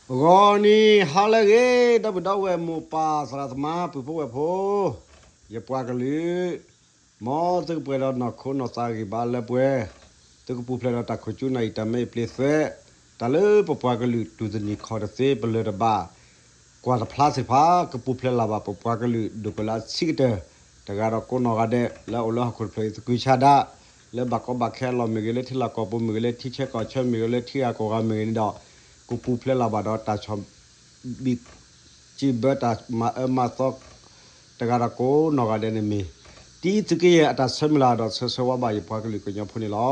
ဂီၤနံၤဟါလၢအဂ့ၤ ဒီပုၢ်ဒီဝဲၢ်မိၢ်ပၢ်သရၣ်သမါပုၢ်ဖိဝဲၢ်ဖိ, ယပှၤကလုာ်, မ်သုကပှဲၤဒီးနီၢ်ခိနီၢ်သးဂံၢ်ဘါလၢပှဲၤ, သုကပူၤဖျဲးဒီးတၢ်ခိၣ်ကၠူနၢ်အံၤ တၢ်မ့ၢ်အပျ့ၤသွဲး, တၢ်လၢပပှၤကလုာ်တူၢ်တနံၤခီၣ်တသ့ပလၢၢ်တဘၣ်, ကွၢ်တဖျါသ့ၣ်တဖၣ် ကပူၤဖျဲးလၢ်ဘၣ်ပပှၤကလုာ်ဒိၣ်ပှဲၤလၢအဆံးကတၢၢ်, တဂၤဒီးကိးနီၢ်ဂၤဒဲး လၢအအိၣ်လၢဟီၣ်ခိၣ်တဖျၢၣ်အံၤသကုၤဆါဒၣ်, လၢဘၣ်ကီဘၣ်ခဲအလီၢ်မ့ၢ်ဂ့ၤ လၢထံလီၢ်ကီၢ်ပူၤမ့ၢ်ဂ့ၤ လၢထံဆၢကီၢ်ဆၢမ့ၢ်ဂ့ၤ လၢထံဂၤကီၢ်ဂၤမ့ၢ်ဂ့ၤန့ၣ်ဒီး, ကပူၤဖျဲးလၢ်ဘၣ်ဒီးတၢ်ဆီၣ်ဘံၣ် စံးဘၢတၢ်မၤအၢမၤသီ တဂၤဒီးကိးနီၢ်ဂၤဒဲးန့ၣ်မ့ၢ် တံသုးက့ယဲၢ်အတၢ်ဆၢမုၢ်လၢ်ဒီး ဆၢဆၢဝါဘၣ်ယပှၤကလုာ်ကညီဖိန့ၣ်လီၤ.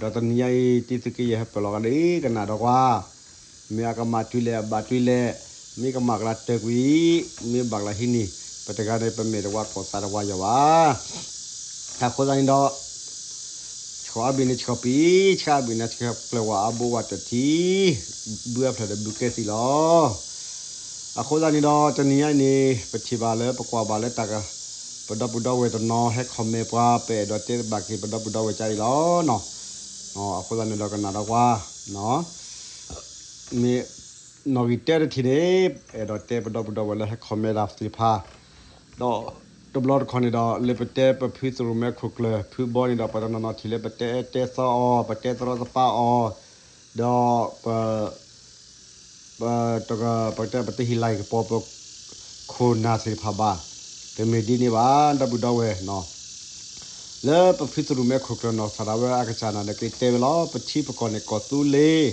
ဒီးတနံၤညါအံၤ တံသုးက့ယဲၢ်ဟဲပၢၢ်လီၤဂာ်ဒ်ကနၣ်ဒီးကွၢ်, မ့ၢ်အကမၣ်တုၤလဲၣ် အဘၣ်တုၤလဲၣ်, မ့ၢ်ကမၣ်ကလၤတၢၢ်ကွံာ်, မ့ၢ်ဘၣ်ကလၤဟံးန့ၢ်, ပတဂၤန့ၣ် ပမဲာ်တဝါကိၢ်သးတဝါယီၤဘၣ်. အဃိသတးန့ၣ်ဒီး ဆှီအဘ့ၣ်န့ၣ်ဆှီပံၤ, ဆှါအဘ့ၣ်န့ၣ်ဆှီကျၢၤဝဲအဘိဝဲတထံၣ်, ဘုအဖျၢၣ်ဒီးဘုကဲသံလီၤ. အဃိသတးန့ၣ်ဒီး တနံၤညါအံၤန့ၣ် ပထံၣ်ဘၣ်လၢပကွၢ်ဘၣ်လၢတၢ်က, ပဒီပုၢ်ဒီဝဲၢ်တနီၤဟဲ comment ပှၤ ပအဲၣ်ဒိးတဲဘၣ်က့ၤပဒီပုၢ်ဒီဝဲၢ်ကါအံၤလီၤ. အဃိသတးန့ၣ်ဒီးကနၣ်ဒီးကွၢ် မ့ၢ်နီၣ်ဂံၢ်တၢတထံၣ်န့ၣ် အဲၣ်ဒိးတဲပဒီပုၢ်ဒီဝဲၢ်လၢဟဲ comment တၢ်သ့ၣ်တဖၣ်, ဒီးတဘျီတခီၣ်န့ၣ်ဒီး လၢပတဲပဖုသရူးမဲခိၣ်ကျၢၢ် ဖုဘီန့ၣ်ဒီး ပှၤတနီၤနီၤထံၣ်လၢပတဲတဲသီအီၤ ပတဲသရီသပၢ်အီၤ, ဒီး ပ, ပတဲပတဟ့ၣ်လၤကပီၤပခိၣ်နၢ်သ့ၣ်တဖၣ်ဘၣ်. တမ့ၢ်ဒ်န့ၣ်ဘၣ် ဒီပုၢ်ဒီဝဲၢ်, လၢပဖုသရူးမဲခိၣ်ကျၢၢ်နီၢ်သးဒၣ်ဝဲအကစၢ်နၤဒီးက့ၤတဲဝဲလီၤ. ပထံပကီၢ်န့ၣ်ကီၢ်သူလ့ၤ,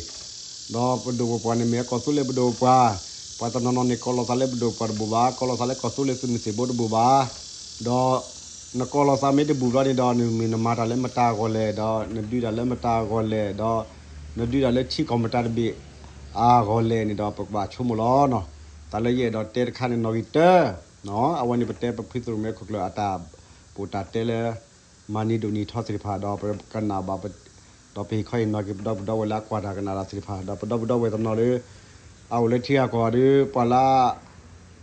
ဒီးပဒိၣ်ပပှၢ်န့ၣ်မ့ၢ်ကီၢ်သူလ့ၤပဒိၣ်ပပှၢ်, ပှၤတနီၤနီၤန့ၣ် ကိးလီၤသးလၢပဒိၣ်ပပှၢ်တဘူၣ်ဘၣ်, ကိးလီၤသးလၢကီၢ်သူလ့ၤသုးမုၢ်သံၣ်ဘိတဘူၣ်ဘၣ်, ဒီး နကိးလီၤသးမ့ၢ်တဘူၣ်ဘျီန့ၣ်ဒီး နမ့ၢ်နမၤတၢ်လၢမတၤအဂီၢ်လဲၣ်, ဒီးနဒုးတၢ်လၢမတၤအဂီၢ်လဲၣ်, ဒီးနဒုးတၢ်လၢထံကီၢ်မတၤတဘ့ၣ်အဂီၢ်လဲၣ်န့ၣ်ဒီး ပကဘၣ်ဆိကမိၣ်လီၤ. တၢ်လၢယအဲၣ်ဒိးတဲတခါန့ၣ်နီၣ်ဂံၢ်တၢ, အဝဲန့ၣ်ပတဲပဖုသရူးမဲခိၣ်ကျၢၢ်အတၢ်ပူၤတၢ်တဲလၢ မၤနံၤဒိၣ်နံၤထီသ့ၣ်တဖၣ် ဒီးပကနၣ်ဘၣ် ဒီးပဟ့ၣ်ခီဟ့ၣ်နီၤက့ၤပဒီပုၢ်ဒီဝဲၢ်လၢအကွၢ်တၢ်ကနၣ်တၢ်သ့ၣ်တဖၣ် ဒီးပဒီပုၢ်ဒီဝဲၢ်တနီၤဒီး အအိၣ်လၢထံဂၤကီၢ်ဂၤဒီး ပှၤလၢ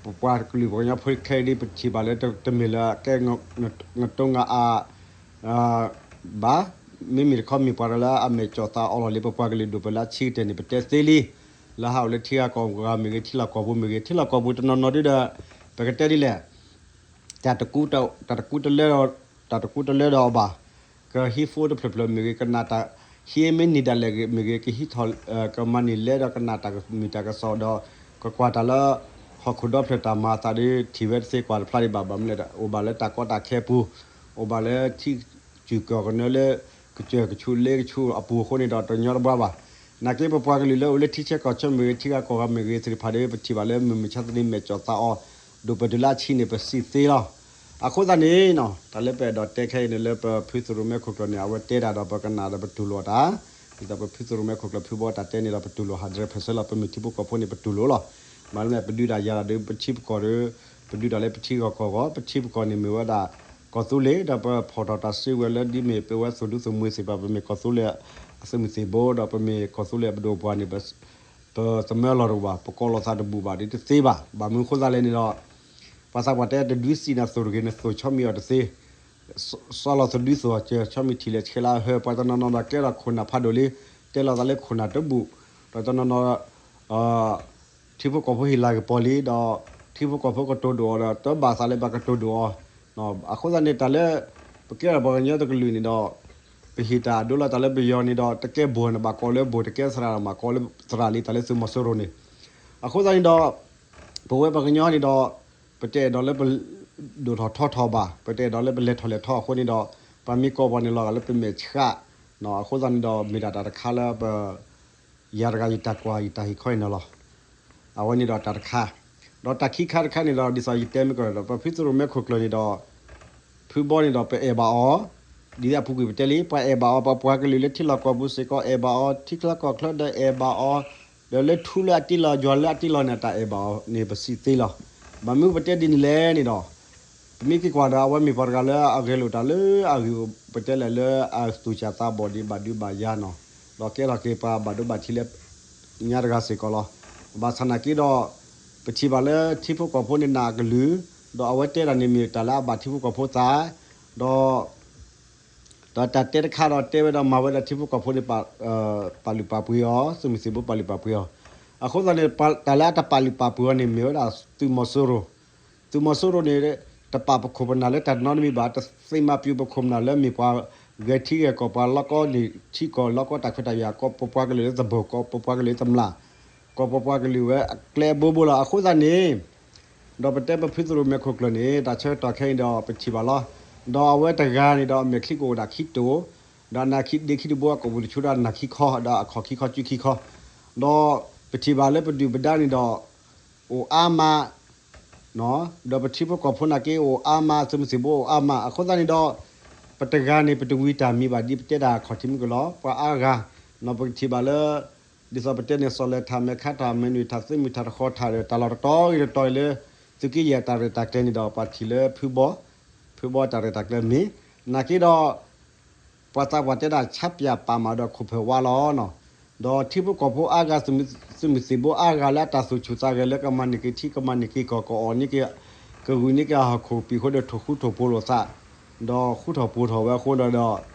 ပပှၤကလုာ်ပှၤကညီဖိခဲအံၤဒ်ပထံၣ်ဘၣ်လၢတမ့ၢ်လၢအကဲ ငတိငါအါ ဘၣ်, မ့မ့ၢ်တခီမ့ၢ်ပှၤတဂၤလၢအမဲာ်ကၠီၣ်သးအီလီၤလံ ပပှၤကလုာ်ဒိၣ်ပှဲၤလၢအဆံးကတၢၢ်န့ၣ် ပတဲသ့လံ. လၢဟးအိၣ်လၢထံဂၤကီၢ်ဂၤမ့ၢ်ဂ့ၤ ထံလီၢ်ကီၢ်ပူၤမ့ၢ်ဂ့ၤ ထံလီၢ်ကီၢ်ပူၤတနီၤနီၤဒ်ဒီး ပကတဲဒ်လဲၣ် တၢ်တကူတ တၢ်တကူတလၢ တၢ်တကူတလၢဒီးအီၤဘၣ်. ကဟံးဖိတဖျၢၣ်ဖျၢၣ်မ့ၢ်ဂ့ၤ ကနၣ်တၢ် ဟံးမ့ၢ်နံၤဒၣ်လဲာ်မ့ၢ်ဂ့ၤ ကဟံးထီၣ် ကမၤန့ၢ်လဲဒီးကနၣ်တၢ်ကမံၤတၢ်ကစီၣ်ဒီး ကကွၢ်တၢ်လၢ ဟီၣ်ခိၣ်ဒီဖျၢၣ်တၢ်မၤအသးဒီး ထံၣ်ဝဲတသ့ကွၢ်တဖျါဒံးဘၣ် ဘၣ်မနုၤလဲၣ် အိၣ်ဘၣ်လၢတၢ်ကီတၢ်ခဲအပူၤ, အိၣ်ဘၣ်လၢထံ စုၣ်ကီၢ်ကနၢလၢ ကစၢၢ်ကဆူးလ့ကဆူးအပူၤအဃိန့ၣ်ဒီး တညီတဘှါဘၣ်. နာ်က့ပပှၤကလုာ်လၢအိၣ်လၢထံဆၢကီၢ်ဆၢမ့ၢ်ဂ့ၤ ထံဂၤကီၢ်ဂၤမ့ၢ်ဂ့ၤသ့ၣ်တဖၣ်ဒီး ပထံၣ်ဘၣ်လၢမုၢ်မဆါတနံၤမဲာ်ကၠီၣ်သးအီၤ ဒိၣ်ပှဲၤတုၤလၢအဆံးန့ၣ် ပစံးသ့လီၤ. အဃိသတးန့ၣ် တၢ်လၢပအဲၣ်ဒိးတဲခဲအံၤန့ၣ် လၢပဖုသရူးမဲခိၣ်ကျၢၢ်န့ၣ် အဝဲတဲတၢ်ဒီးပကနၣ်ဒီးပတူၢ်လိာ်တၢ်, ဒ်သိးပဖုသရူးမဲခိၣ်ကျၢၢ်ဖုဘီတၢ်တဲန့ၣ်ဒီးပတူၢ်လိာ် hundred percent လီၤ. ပမ့ၢ်ထံဖိကီၢ်ဖိန့ၣ် ပတူၢ်လိာ်လီၤ. မ့ၢ်လၢပဒုးတၢ်ယၤဒီးပထံပကီၢ်ဒီး ပဒုးတၢ်လၢပထံဂၤကီၢ်ဂၤ ပထံပကီၢ်န့ၣ်မ့ၢ်ဝဲဒၣ် ကီၢ်သူလ့ၤ ဒီးပဖီၣ်ထီၣ်တၢ်စုကဝဲၤလၢဒ်မ့ၢ်ပဝဲသုးဒူသုးမုၢ်သ့ၣ်တဖၣ် ပမ့ၢ်ကီၢ်သူလ့ၤအသုးမုၢ်သံၣ်ဘိ ဒီးပမ့ၢ်ကီၢ်သူလ့ၤအပဒိၣ်ပပှၢ်န့ၣ် ပသမၢလီၤတအိၣ်ဘၣ် ပကိးလီၤသးတဘူၣ်ဘၣ်ဒီးတသ့ဘၣ်. ဘၣ်မနုၤအဃိသတးလဲၣ်န့ၣ်ဒီး ပှၤသးပှၢ်တဲတဒုစံးနၤသိၣ်တဂ့ၤ နသိၣ်ဆီမံၤအီၤတသ့ စီလီၤသဒုသိၣ်အီၤ ကဆီမံၤထံၣ်လဲၣ်ဆဲးလၢအဟၢ ပှၤတနီၤနီၤဒီးကဲထီၣ်ခိၣ်နၢ်ဖးဒိၣ်လံ တဲလီၤသးလၢခိၣ်နၢ်တဘူၣ် ဒီးတနီၤနီၤ ထံဖိကီၢ်ဖိဟ့ၣ်လၤကပီၤလံ ဒီးထံဖိကီၢ်ဖိကတိၤဒိၣ်အီၤဒီး တဘၣ်သးလၢပှၤကတိၤဒိၣ်အီၤ. အဃိသတးန့ၣ် တၢ်လၢ ပကဲထီၣ်ပှၤကညီတကလုာ်န့ၣ်ဒီး ပဟ့ၣ်တၢ်အဒိလီၤတၢ်လၢပယီၤန့ၣ်ဒီး တကဲဘိၣ်န့ၣ်ဘၣ်ကိးလၢဘိၣ် တကဲသရၣ်န့ၣ်ဘၣ်ကိးလၢသရၣ်လံ တၢ်လၢသုးမီၤစိရိၤန့ၣ်. အဃိသတးန့ၣ်ဒီး ပဝဲပှၤကညီန့ၣ်ဒီး ပတအဲၣ်ဒိးလၢပ ဒိၣ်ထီၣ်ထီထီၣ်ဘၣ် ပတအဲၣ်ဒိးလၢပလဲၤထီၣ်လဲၤထီအဃိန့ၣ်ဒီး ပှၤမ့ၢ်ကိးပှၤန့ၣ်လီၤဂာ်လၢပမဲာ်ဆှး အဃိသတးန့ၣ်ဒီး မ့ၢ်ဒၣ်တၢ်တခါလၢပ ယၤတဂၤယတၢ်ကွၢ်ယတၢ်ဟ့ၣ်ခီအံၤန့ၣ်လီၤ. အဝဲန့ၣ်ဒီးတၢ်တခါ ဒီးတၢ်ခံခါတခါန့ၣ်ဒီး ဒ်သိးယတဲမ့ၢ်ကီးဒီး ပဖုသရူးမဲခိၣ်ကျၢၢ်န့ၣ်ဒီး ဖုဘီန့ၣ်ဒီးပအဲၣ်ဘၣ်အီၤ ဒ်အပူၤကွံာ်ပတဲလံ ပှၤအဲၣ်ဘၣ်အီၤ ပပှၤကလုာ်လၢထံလီၢ်ကီၢ်ပူၤစ့ၢ်ကီးအဲၣ်ဘၣ်အီၤ ထံချၢကီၢ်ချၢဒီးအဲၣ်ဘၣ်အီၤ ဒီးလၢထူလၢအတ့လီၤ ယွၤလၢအတ့လီၤန့ၣ် တၢ်အဲၣ်ဘၣ်အီၤန့ၣ် ပစံးသ့လီၤ. ဘၣ်မနုၤပတဲဒ်န့ၣ်လဲၣ်န့ၣ်ဒီး ပမ့ၢ်က့ၤကွၢ်ဒီး အဝဲမ့ၢ်ပှၤတဂၤလၢအဂဲၤလိာ်တၢ်လၢအဂ့ၢ် ပတဲလဲၣ်လၢအသူၣ်စၢ်သးဘီၣ်ဒံးဘၣ်ဒုးဘၣ်ယၤနီၤ ဒီးကဲထီၣ်က့ၤပှၤဘၣ်ဒိဘၣ်ထံးလၢညါတဂၤစ့ၢ်ကီးလီၤ. ဘၣ်ဆၣ်နာ်က့ဒီး ပထံၣ်ဘၣ်လၢထံဖိကီၢ်ဖိန့ၣ်နာ်အကလုၢ် ဒီးအဝဲတဲတၢ်န့ၣ်မ့ၢ်တၢ်လၢအဘၣ်ထံဖိကီၢ်ဖိသး ဒီး ဒီးတၢ်တဲတခါဒီးတဲဝဲဒီးမၤဝဲဒၣ်ထံဖိကီၢ်ဖိန့ၣ် ပာ်လုၢ်ပာ်ပှ့ၤအီၤ သုးမုၢ်သံၣ်ဘိပာ်လုၢ်ပာ်ပှ့ၤအီၤ. အဃိသတးန့ၣ် တၢ်လၢအတပာ်လုၢ်ပာ်ပှ့ၤအီၤန့ၣ် မ့ၢ်ဝဲဒၣ်သုးမီၤစိရိၤ, သုးမီၤစိရိၤန့ၣ် တပာ်ပခိၣ်ပနၢ်လၢတၢ်နီတမံၤဘၣ်, တသ့မၤပျူၤပခိၣ်ပနၢ်လၢမ့ၢ်ပှၤဂဲၤထံဂဲၤကီၢ် ပှၤလီၢ်ကီၢ်န့ၣ်ထံကီၢ် လီၢ်ကီၢ်တၢ်ခွဲးတၢ်ယာ် ကီၢ်ပပှၤကလုာ်လၢသဘိၣ် ကီၢ်ပပှၤကလုာ်လၢတမျၢ် ကီၢ်ပပှၤကလုာ်ဝဲအကျဲအဘိဘိလီၤ. အဃိသတးန့ၣ် ဒီးပတဲပဖုသရၣ်မဲာ်ခိၣ်ကျၢၢ်န့ၣ် တၢ်ဆၢကတီၢ်ခဲအံၤဒီးပထံၣ်ဘၣ်လီၤ. ဒီးအဝဲတဂၤန့ၣ်ဒီးအမဲာ်ချံကအိၣ်ဒၣ်ခံတိာ်, ဒီးအနါခံဒ့ခံတဘိ အကိာ်ပူၤတဆူဒီးအနၢ်ခံခီ ဒီးအခီၣ်ခံခီ စုခံခီ, ဒီးပထံၣ်ဘၣ်လၢပဒုၣ်ပဒါန့ၣ်ဒီး အိၣ်အါမး ဒီးပထံဖိကီၢ်ဖိနာ်က့အိၣ်အါမး သုးမုၢ်သံၣ်ဘိအိၣ်အါမး အဃိသတးန့ၣ်ဒီး ပတဂၤန့ၣ် ပတဝံၤတၢ်မံၤဘၣ် ဒ်ပတဲတၢ်ခီၣ်ထံးမုၢ်ကလီၤ ပှၤအါဂၤ, ဒီးပကထံၣ်ဘၣ်လၢ ဒ်သိးပတဲန့ၣ် စီၤလဲၤထၣ်မဲာ်ခါထၣ်မဲာ်နုာ်ထၣ်သ့မုၢ်ထၣ်တဃီထၣ်ဒီး တၢ်လီၢ်တတီၤဂ့ၤတတီၤဂ့ၤလၢ သုးက့ယဲၢ်တၢ်ရဲၣ်တၢ်ကျဲၤန့ၣ်ဒီး ပှၤထံၣ်လၢဖုဘီ, ဖုဘီတၢ်ရဲၣ်တၢ်ကျဲၤမ့ၢ်, နာ်က့ဒီး ပှၤသးပှၢ်တဲဒၣ်ဆါပၠးပာ်မးဒီးခိၣ်ဖၢၣ်ဝါလီၤနီၤ, ဒီးထံဖိကီၢ်ဖိအါဂၤ သုးမုၢ်သံၣ်ဘိအါဂၤလၢအတၢ်သူၣ်ဆူၣ်သးဂဲၤလၢကမၤန့ၢ်က့ၤထံ ကမၤန့ၢ်က့ၤကီၢ် ကအီၣ်န့ၢ်က့ၤ ကဂုာ်န့ၢ်က့ၤအဟီၣ်ခိၣ်ပံာ်ဃိဒီး ထိၣ်ဃူထိၣ်ဖိးလိာ်သး, ဒီးဃူထီၣ်ဖိးထီၣ်ဝဲအဃိဒီး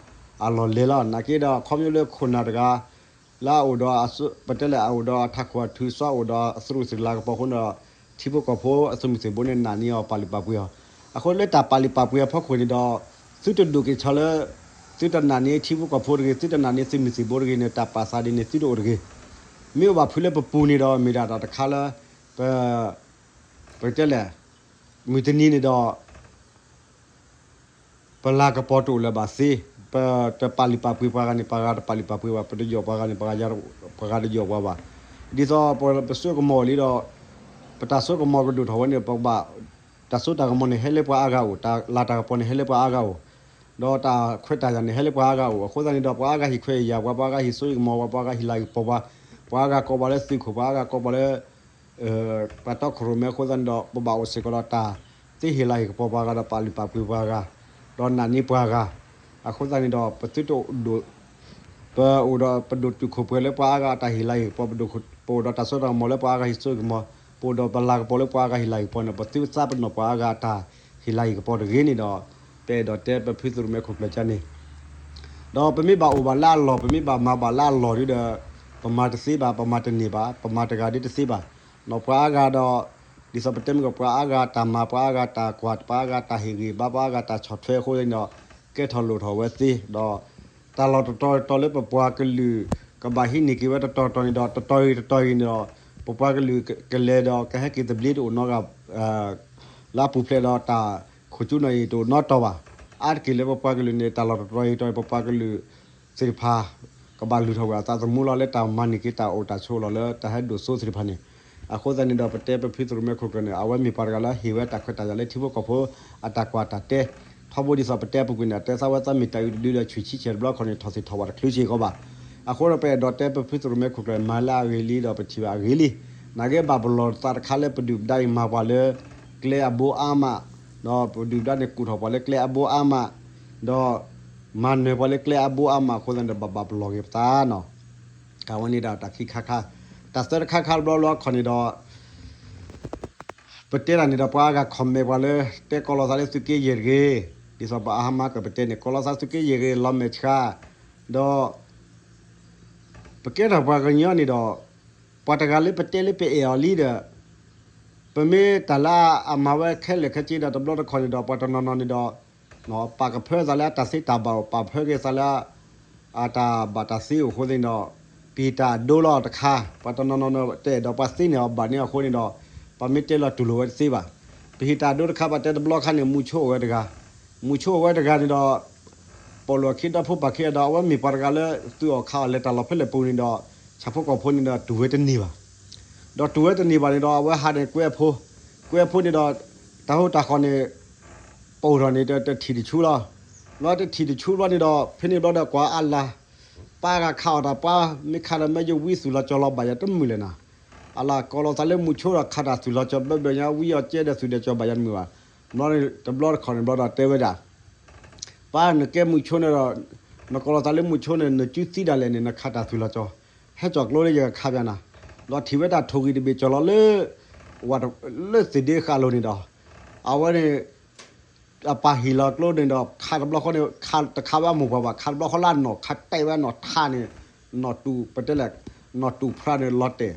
အလီၢ်လဲၤလီၤ. နာ်က့ဒီး ခီဖျိလၢခိၣ်နၢ်တဂၤ လၢအအိၣ်ဒီး ပတဲလဲၣ် အအိၣ်ဒီးအထးခိၣ်အထုး စီၤအိၣ်ဒီးအသရူးသရၣ်လၤကပီၤအဃိဒီး ထံဖိကီၢ်ဖိအသုးမုၢ်သံၣ်ဘိန့ၣ် နာ်န့ၢ်အီၤပာ်လုၢ်ပာ်ပှ့ၤအီၤ, အဃိလၢတၢ်ပာ်လုၢ်ပာ်ပှ့ၤအဖီခိၣ်န့ၣ်ဒီး သုတဒိၣ်က့ၤဆီလၢ သုတနာ်န့ၢ်ထံဖိကီၢ်ဖိတဂ့ၤ သုတနာ်န့ၢ်သုးမုၢ်သံၣ်ဘိတဂ့ၤန့ၣ် တၢ်ပာ်သးဒ်န့ၣ် သုတအိၣ်တဂ့ၤ. မ့ၢ်အိၣ်ဘၣ်ဖုးလၢပပူၤန့ၣ်ဒီး မ့ၢ်ဒၣ်တၢ်တခါလၢ ပ ပတဲလဲၣ် မုၢ်တနံၤန့ၣ်ဒီး ပလၤကပီၤတအိၣ်လၢၤဘၣ်သ့, ပတပာ်လုၢ်ပာ်ပှ့ၤပှၤဂၤန့ၣ် ပှၤဂၤတပာ်လုၢ်ပာ်ပှ့ၤဘၣ်, ပတယိးပှၤဂၤန့ၣ် ပှၤဂၤတယိးပှၤဘၣ်. ဒ်သိးပစိကမီၤလံဒီး ပတၢ်စိကမီၤကဒိၣ်ထီၣ်ဝဲန့ၣ် ပဘၣ် တၢ်စိတၢ်ကမီၤန့ၣ် ဟဲလၢပှၤအါဂၤအိၣ်, တၢ်လၤတၢ်ကပီၤန့ၣ် ဟဲလၢပှၤအါဂၤအိၣ်, ဒီးတၢ်ခွဲးတၢ်ယာ်န့ၣ် ဟဲလၢပှၤအါဂၤအိၣ်. အဃိသတးန့ၣ်ဒီး ပှၤအါဂၤဟ့ၣ်ခွဲးဟ့ၣ်ယာ်ပှၤ, ပှၤအါဂၤဟ့ၣ်စိဟ့ၣ်ကမီၤပှၤ, ပှၤအါဂၤဟ့ၣ်လၤဟ့ၣ်ကပီၤပှၤ, ပှၤအါဂၤကိးပှၤလၢသုးခိၣ်, ပှၤအါဂၤကိးပှၤလၢ ပှၤတီခိၣ်ရိၣ်မဲအဃိသတးန့ၣ်ဒီး ပဘၣ်အိၣ်စ့ၢ်ကီးဒီးတၢ်သ့ဟ့ၣ်လၤဟ့ၣ်ကပီၤပှၤဂၤဒီး ပာ်လုၢ်ပာ်ပှ့ၤပှၤဂၤ, ဒီးနာ်န့ၢ်ပှၤဂၤ. အဃိသတးန့ၣ်ဒီး ပသုတအိၣ်ဒိၣ် ပအိၣ်ဒီးပဒိၣ်တုာ်ခိၣ်ပှဲၤလၢပှၤအါဂၤအတၢ်ဟ့ၣ်လၤဟ့ၣ်ကပီၤ, ပဒိၣ်ခိၣ်, ပအိၣ်ဒီးတၢ်စိတၢ်ကမီၤလၢပှၤအါဂၤဟ့ၣ်စိဟ့ၣ်ကမီၤ, ပအိၣ်ဒီးပလၤကပီၤလၢပှၤအါဂၤဟ့ၣ်လၤဟ့ၣ်ကပီၤန့ၣ် ပသုသးပ့ၤနီၣ်ပှၤအါဂၤအတၢ်ဟ့ၣ်လၤဟ့ၣ်ကပီၤတဂ့ၤန့ၣ်ဒီး ပအဲၣ်ဒိးတဲပဖုသရၣ်မဲာ်ခိၣ်ကျၢၢ်ကန့ၣ် ဒီးပမ့ၢ်ဘၣ်အိၣ်ဘၣ်လၢအလီၢ်, ပမ့ၢ်ဘၣ်မၤဘၣ်လၢအလီၢ်ဒုဒီး ပမၤတသ့ဘၣ်, ပမၤတန့ၢ်ဘၣ်, ပမၤတဂၤဒုတသ့ဘၣ်. ဒီးပှၤအါဂၤဒီး ဒ်သိးပတဲမ့ၢ်ကီး ပှၤအါဂၤတၢ်မၤ, ပှၤအါဂၤတၢ်ကွၢ်, ပှၤအါဂၤတၢ်ဟ့ၣ်ဂံၢ်ဘါ, ပှၤအါဂၤတၢ်ဆီၣ်ထွဲအဃိန့ၣ်ဒီး ကဲထီၣ်လိၣ်ထီၣ်ဝဲသ့ဒီး တၢ်လီၢ်တတီၤတတီၤလၢပပှၤကလုာ် ကဘၣ်ဟံးန့ၢ်က့ၤဝဲတတီၤတတီၤန့ၣ်ဒီး တတီၤဂ့ၤတတီၤဂ့ၤန့ၣ်ဒီး ပပှၤကလုာ်ကလဲၤဒီး ကဟဲက့ၤသဘျ့တအိၣ်နီတဂၤ လၢအပူၤဖျဲးဒီးတၢ်ခိၣ်ကၠူနီၣ်အံၤတအိၣ်နီတီၤဘၣ်. အါတက့ၢ်လၢပပှၤကလုာ်န့ၣ် တၢ်လီၢ်တတီၤဂ့ၤတတီၤ ပပှၤကလုာ်သ့ၣ်တဖၣ် ကဘၣ်လုၢ်ထီၣ်ဝဲအသးသမူလီၤ လၢတၢ်မၤန့ၢ်က့ၤတၢ်အိၣ်တၢ်ဆိးလီၤလၢတၢ်ဟဲဒိၣ်စိသ့ၣ်တဖၣ်န့ၣ်. အဃိသတးန့ၣ်ဒီး ပတဲပဖုသရၣ်မဲာ်ခိၣ်ကျၢၢ်န့ၣ် အဝဲမ့ၢ်ပှၤတဂၤလၢဟ့ၣ်ဝဲတၢ်ခွဲးတၢ်ယာ်လၢထံဖိကီၢ်ဖိအတၢ်ကွၢ်တၢ်တဲ ထီဘိဒ်သိးပတဲအပူၤကွံာ်န့ၣ် အတဲသးဝဲသးမ့ၢ်တၢ်အုးတဒုဒီးဆွံၣ်ဆံဆဲးတဘျီခီန့ၣ် ထီၣ်သ့ၣ်ထီၣ်ဘၣ်တချုးစ့ၢ်ကီးဘၣ်. အဃိဒီးပအဲၣ်ဒိးတဲပဖုသရၣ်မဲာ်ခိၣ်ကျၢၢ် မၤလၢအဂ့ၤလံဒီးပထံၣ်ဘၣ်အဂ့ၤလံ. နာ်က့ဘၣ်ပလီၢ်သးတခါလၢပဒုၣ်ပဒါအံၤမၤပှၤလၢ ကျဲအဘိအါမး, ဒီးပဒုၣ်ပဒါန့ၣ်ကူၣ်ထီၣ်ပှၤလၢကျဲအဘိအါမး, ဒီးမၤနၢၤပှၤလၢကျဲအဘိအါမးအဃိသတးန့ၣ်ဒီး ဘၣ်ဘၣ်ပလီၢ်က့ၤပသးနီၤ. အဝဲန့ၣ်ဒီးတၢ်ခံခါခါ, တၢ်သၢတခါခါတဘျီလီၤခီန့ၣ်ဒီး ပတဲတၢ်န့ၣ်ဒီး ပှၤအါဂၤ comment ပှၤလၢ တဲကီၤလီၤသးလၢသုးက့ယဲၢ်တဂ့ၤ, ဒ်သိးပအါဟါမၢ်ကပတဲန့ၣ် ကီၤလီၤသးသုးက့ယဲၢ်တဂ့ၤ လီၤမဲာ်ဆှး, ဒီး ပကဲထီၣ်ပှၤကညီန့ၣ်ဒီး ပှၤတဂၤလၢပတဲလၢပအဲၣ်အီၤလံဒီး ပမ့ၢ်တၢ်လၢအမၤဝဲခဲလၢာ်ခဲဆ့ဒီး တဘျီတခီၣ်န့ၣ်ဒီး ပှၤတနီၤနီၤန့ၣ်ဒီး ပာ်ကဖၢသးလၢအတၢ်သ့တၢ်ဘၣ်အိၣ် ပာ်ဖၢက့ၤသးလၢ အတၢ်ဘၣ်တၢ်သ့အိၣ်အဃိသတးန့ၣ်ဒီး ပဟ့ၣ်တၢ်အဒိလီၤတခါ, ပှၤတနီၤနီၤန့ၣ် တအဲၣ်ဒိးပှၤသ့န့ၢ်အီၤဘၣ်န့ၢ်အဃိန့ၣ်ဒီး ပမ့ၢ်တဲလီၤတူၢ်လိာ်ဝဲတသ့ဘၣ်. ပဟ့ၣ်တၢ်အဒိတခါ ပတဲတဘျီခါန့ၣ် မူဆိအိၣ်ဝဲတဂၤ, မူဆိအိၣ်ဝဲတဂၤန့ၣ်ဒီး ပိာ်လိာ်အခံဒီဖိပာ်ခံဒီး အဝဲမ့ၢ်ပှၤတဂၤလၢသုးအီၣ်ခးအီၣ်လဲၤတၢ်လီၢ်ဖဲလဲၣ်ပူၤန့ၣ်ဒီး ဆၣ်ဖိကီၢ်ဖိန့ၣ်ဒီးတူၢ်ဝဲတန့ၢ်ဘၣ်. ဒီးတူၢ်ဝဲတန့ၢ်ဘၣ်န့ၣ်ဒီး အဝဲဟးန့ၣ်ကွဲအဖိ, ကွဲအဖိန့ၣ်ဒီး တၢ်ဟိတၢ်ဃီန့ၣ် ပိာ်ထီၣ်န့ၣ်တထံၣ်တဆူလီၤ. ဘျီတထံၣ်တဆူဘျီန့ၣ်ဒီး ဖဲန့ၣ်ဘျီဒီးကွၢ်အါလါ, ပှၤအါဂၤခးအီၣ်တၢ် ပှၤမ့ၢ်ခးဒီးမ့ၢ်ယဝံသုးလီၤကၠီၤလီၤဘၣ်ယၤတမုာ်လဲၣ်နီၤ. အလၢကီၤလီၤသးလၢမုဆိဒီးခးတၢ်သုးလီၤကၠီၤဘၢဘၢညါ ဝံအီၤကဲဒီးသုးဒီးကၠီၤဘၣ်ယၤတမုာ်ဘၣ်. ဘျီန့ၣ် တဘျီတခီၣ်န့ၣ်ဘျီဒီးတဲဝဲဒၣ် ပှၤနကဲမုဆိန့ၣ်ဒီး နကီၤလီၤသးလၢမုဆိန့ၣ် နစုသံဒၣ်လဲာ်န့ၣ် နခးတၢ်သုးလီၤကၠီၤ, ဟဲကၠီၤကျိလၢယကခးပၠးနၤ. ဘျီထံၣ်ဝဲဒၣ်ထိၣ်ဂံၢ်တဘ့ၣ်ကၠီၤလီၤလၢ ဝၤလၢသ့ၣ်ဒ့ဃာ်လိၤန့ၣ်ဒီး အဝဲန့ၣ် အပၢ်ဟ့ၣ်လီၤကျိန့ၣ်ဒီး ခးတဘျီဃီန့ၣ် ခးတခးဝဲအမိၢ်ပှၢ်ဘၣ်, ခးတဘျီဃီလၢအနီၢ်ခးတဲာ်ဝဲအနီၢ်ထးန့ၣ် နီၢ်တူၢ်ပတဲလဲၣ် နီၢ်တူၢ်ဖျါန့ၣ်လီၤတဲာ်.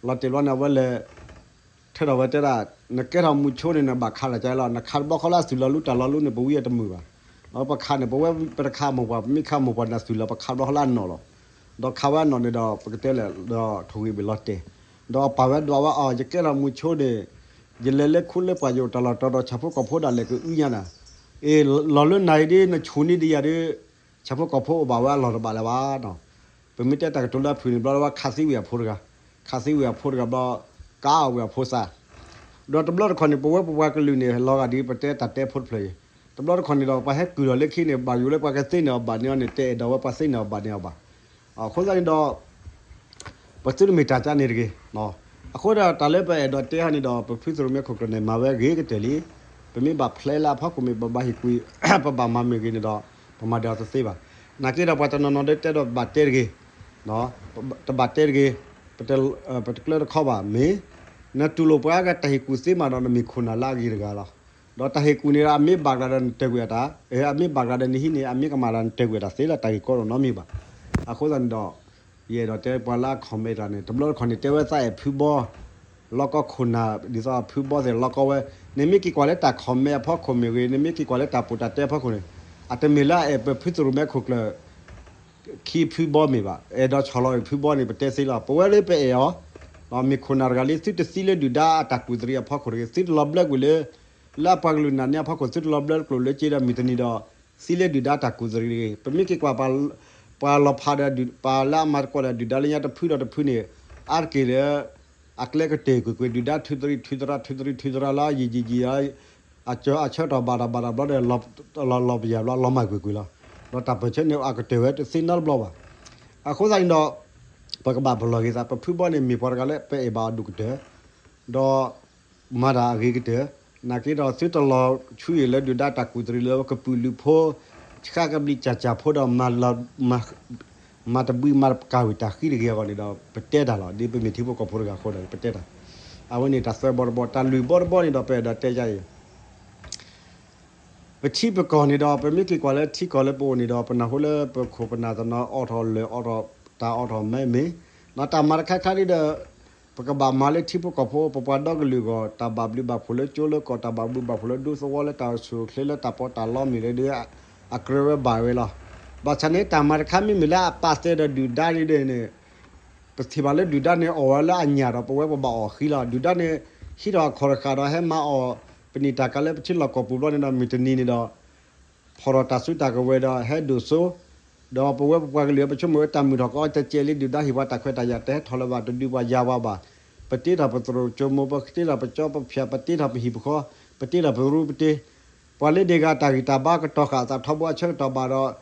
လီၤတဲာ်ဘျီန့ၣ် အဝဲလဲၤ ထဲဒီးဝဲတဲဒၣ် နကဲထီၣ်မုဆိန့ၣ် နဘၣ်ခးလၢကလီၤ, နခးတဘျီဃီလၢအသုးလီၤလူတၢ်လီၤလူန့ၣ် ပဝံအတမုာ်ဘၣ်. ပခးန့ၣ် ပဝဲပတခးမိၢ်ပှၢ် ပမ့ၢ်ခးမိၢ်ပှၢ်န့ၣ် အသုးလီၤ ပခးတဘျီဃီလၢအနီၢ်လီၤ. ဒီးခးဝဲအနီၢ်န့ၣ်ဒီး ပကတဲလဲၣ် ဒီးထိၣ်ဂံၢ်ဘ့ၣ်လီၤတဲာ်, ဒီးအပာ်ဝဲဒွးဝဲအီၤ ယကဲထီၣ်မုဆိန့ၣ် ယလဲၤလၢခူလၢပှၢ်ယအိၣ်တၢ်လီၢ်တီၤဒီး ဆၣ်ဖိကီၢ်ဖိဒၣ်လဲာ်ကအုညါနၤ, အ့ၣ် လီၤလၢနၤအံၤဒ် နဆိၣ်န့ၢ်ဒံးယၤဒီး ဆၣ်ဖိကီၢ်ဖိအိၣ်ဘၣ်ဝဲအလီၢ်တဘၣ်လၢၤဘၣ်နီၤ. ပမ့ၢ်တဲတၢ်ကတိၤလၢအဖုၣ်န့ၣ် ဘျီလၢဝဲခးသံဝံၤအဖိတဂၤ, ခးသံဝံၤအဖိတဂၤဘျီ ကးအီၣ်ဝံၤအဖိသး ဒီးတဘျီတခီၣ်န့ၣ် ပဝဲပပှၤကလုာ်န့ၣ် လီၤဂာ်ဒ်ပတဲတၢ်တဲဖိတဖျၢၣ်အံၤ, တဘျီတခီၣ်န့ၣ်ဒီး ပှၤဟဲကုၢ်ထီၣ်လၢခံန့ၣ် ဘၣ်ယိၣ်လၢပှၤကသ့န့ၢ်အီၤဘၣ်န့ၢ်အီၤန့ၣ် တအဲၣ်ဒိးဝဲပှၤသ့န့ၢ်အီၤဘၣ်န့ၢ်အီၤဘၣ်. အဃိသတးန့ၣ်ဒီး ပသုတမ့ၢ်တၢ်ကါန့ၣ်တဂ့ၤ. အဃိဒီးတၢ်လၢပအဲၣ်ဒိးတဲဟီန့ၣ်ဒီး ပဖုသရိၣ်မဲခိၣ်ကျၢၢ်န့ၣ် မၤဝဲဂ့ၤကတၢၢ်လံ. ပမ့ၢ်ဘၣ်ဖျဲလၢအဖီခိၣ်မ့ၢ် ပဘၣ်ဟ့ၣ်ကူၣ် ပဘၣ်မၤမ့ၢ်ဂ့ၤန့ၣ်ဒီး ပမၤဒၣ်အီၤတသ့ဘၣ်. နာ်က့ဒီးပှၤတနီၤနီၤဒ်တဲဒီးဘၣ်တဲတဂ့ၤ, တဘၣ်တဲတဂ့ၤ, ပတကျၢတခီဘၣ်မ့ၢ် နတူၢ်လိာ်ပှၤဂၤတၢ်ဟ့ၣ်ကူၣ်သ့မးဒီး နမ့ၢ်ခိၣ်နၢ်လၢအဂ့ၤတဂၤလီၤ. ဒီးတၢ်ဟ့ၣ်ကူၣ်န့ၣ်ဒီး အမ့ၢ်ဘၣ်ကျါဒီးနတၢၢ်ကွံာ်အတၢ်, အမ့ၢ်ဘၣ်ကျါဒီးနဟံးန့ၢ် အမ့ၢ်ကမၣ်ဒီးနတၢၢ်ကွံာ်အတၢ်သ့လၢတၢ်ဂ့ၢ်ကီဒီးနီတမံၤဘၣ်. အဃိသတးန့ၣ်ဒီး ယအဲၣ်ဒိးတဲပှၤလၢအ comment တၢ်န့ၣ် တဘျီတခီၣ်န့ၣ် တဲဝဲသးအဲၣ်ဖုဘီ လီၢ်ကီခိၣ်နၢ် ဒ်သိးဖုဘီသ့ၣ်လီၢ်ကီဝဲ, နမ့ၢ်က့ၤကွၢ်လၢတၢ် comment အဖီခိၣ်မ့ၢ်ဂ့ၤ, နမ့ၢ်က့ၤကွၢ်လၢတၢ်ပိာ်တၢ်တဲအဖီခိၣ်န့ၣ် အတမ့ၢ်လၢအအဲၣ်ပဖုသရိၣ်မဲခိၣ်ကျၢၢ် ခံဖုဘီမ့ၢ်ဘၣ်, အဲၣ်ဒိးဆီၣ်လီၤအံၤဖုဘီန့ၣ် ပတဲသ့လီၤ. ပဝဲလၢပအဲၣ်အီၤ မ့ၢ်ခိၣ်နၢ်တဂၤလံ သုတသံလၢဒုၣ်ဒါအတၢ်ကူၣ်သရံးအဖီခိၣ်တဂ့ၤ, သုတလီၤဘျၢကွံာ်လၢ လၢအပှၤကလုာ်နၤန့ၣ်အဖီခိၣ် သုတလီၤဘျၢကျိာ်လၢက့ဒီးမုၢ်တနံၤဒီး သံလၢဒုၣ်ဒါတၢ်ကူၣ်သရံးတဂ့ၤ. ပမ့ၢ်က့ၤကွၢ် ပှၤလီၤဖးဒီး ပှၤလၢအမၤသကိးဒီးဒုၣ်ဒါလၢညါတဖုဒီးတဖုန့ၣ် အါတက့ၢ်လၢ အကျဲကတၢၢ်ကွ့ၢ်ကွ့ၢ် ဒုၣ်ဒါထုးသရံးထုးသရၣ် ထုးသရံးထုးသရၣ်လၢယံာ်ယံာ်ယံာ် အဆၢကတီၢ်ဘၣ်တၢ်ဘၣ်တၢ်ဘျီဒီး လီၤပယၢ်ဘျီ လီၤမၢ်ကွ့ၢ်ကွ့ၢ်လီၤ. ဒီးတၢ်ပၢၢ်ဆၢန့ၣ် အကတၢၢ်ဝဲတသ့နီတဘျီဘၣ်. အဃိသတးန့ၣ်ဒီး ပကဘၣ်ပလီၢ်က့ၤသး ပဖုဘီန့ၣ် မ့ၢ်ပှၤတဂၤလၢပအဲၣ်ဘၣ်အီၤဒိၣ်ကတၢၢ် ဒီး မၤတၢ်အဂ့ၤကတၢၢ်, နာ်က့ဒီးသုတလီၤဆူအံၤလၢဒုၣ်ဒါတၢ်ကူၣ်သရံးလၢကပုာ်လုးဖိ ဆှၢကဘျံးကၠၢ်ကၠၢ်ဖိဒီး မၤတဘှံးမၤတကၢ်ဝံၤတၢ်ဃံတဂ့ၤအဂီၢ်န့ၣ်ဒီး ပတဲတၢ်လီၤ. ဒ်ပမ့ၢ်ထံဖိကီၢ်ဖိတဂၤအဃိဒီး ပတဲတၢ်, အဝဲန့ၣ်တၢ်သၢဘီတဘီ, တၢ်လွံၢ်ဘီတဘီန့ၣ်ဒီး ပအဲၣ်ဒိးတဲယၤအံၤ ပထံပကီၢ်န့ၣ်ဒီး ပမ့ၢ်က့ၤကွၢ်လၢထံကီၢ်လၢပအိၣ်န့ၣ်ဒီး ပနၢ်ဟူလၢပခိၣ်ပနၢ်တနီၤအိးထီၣ်လၢာ်အိးထီၣ်တၢ်အိးထီၣ်မ့ၢ်မ့ၢ်, ဒီးတၢ်မၤတခါခါဒ်ဒီး ပကဘၣ်မၤလၢထံဖိကီၢ်ဖိ ပပှၤဒီကလုာ်အဂီၢ် တၢ်ဘၣ်ဘျုးဘၣ်ဖှိၣ်လၢကၠိလၢကီၢ် တၢ်ဘၣ်ဘျုးဘၣ်ဖှိၣ်လၢဒူသဝီလၢတၢ်အိၣ်ဆူၣ်အိၣ်ချ့လၢတၢ်ပီးတၢ်လီမ့ၢ်ဂ့ၤဒီး အကြၢးဝဲဘၣ်ဝဲလီၤ. ဘၣ်ဆၣ်န့ၣ် တၢ်မၤတခါမ့မ့ၢ်လၢအပာ်သဲဒီးဒုၣ်ဒါဒ်န့ၣ် ပထံၣ်ဘၣ်လၢဒုၣ်ဒါန့ၣ် အီၣ်ဝဲလၢအညၣ်ဒီး ပဝဲပဘၣ်အီၣ်ဃံလီၤ. ဒုၣ်ဒါန့ၣ် ဟံးထီၣ်အခီၣ်တဃာ်ဒီး ဟဲမၤအီၣ် ပနံာ်တၢ်ကၤလၢပထံလီၢ်ကီၢ်ပူၤဘျီန့ၣ်ဒီး မုၢ်တနံၤန့ၣ်ဒီး ဖီၣ်ထီၣ်တၢ်စုတၢ်ကဝဲၤဒီး ဟဲဒိၣ်စိ ဒီးပဝဲပပှၤကလုာ် ပဆိကမိၣ်ဝဲတၢ်မုာ်ထီၣ်ကီး တကဲလံ ဒုၣ်ဒါဟ့ၣ်ပှၤတၢ်ခွဲးတၢ်ယာ် တဟဲထီၣ်လၢၤဘၣ် တဒုးပှၤယၤဝဲဘၣ်. ပတ့ထီၣ်ပသရိာ်ကၠိမိၢ် ပတ့ထီၣ်ပကၠီပဖၠၣ် ပတ့ထီၣ်ပဟံၣ်ပဃီ ပတ့ထီၣ်ပရူပတ့ ပှၤလၢဒဲးဂၤတၢ်ဂံၢ်တၢ်ဘါကတီၤဃာ်အသးထီဘိအဆၢကတီၢ်ဘၣ်ဒီး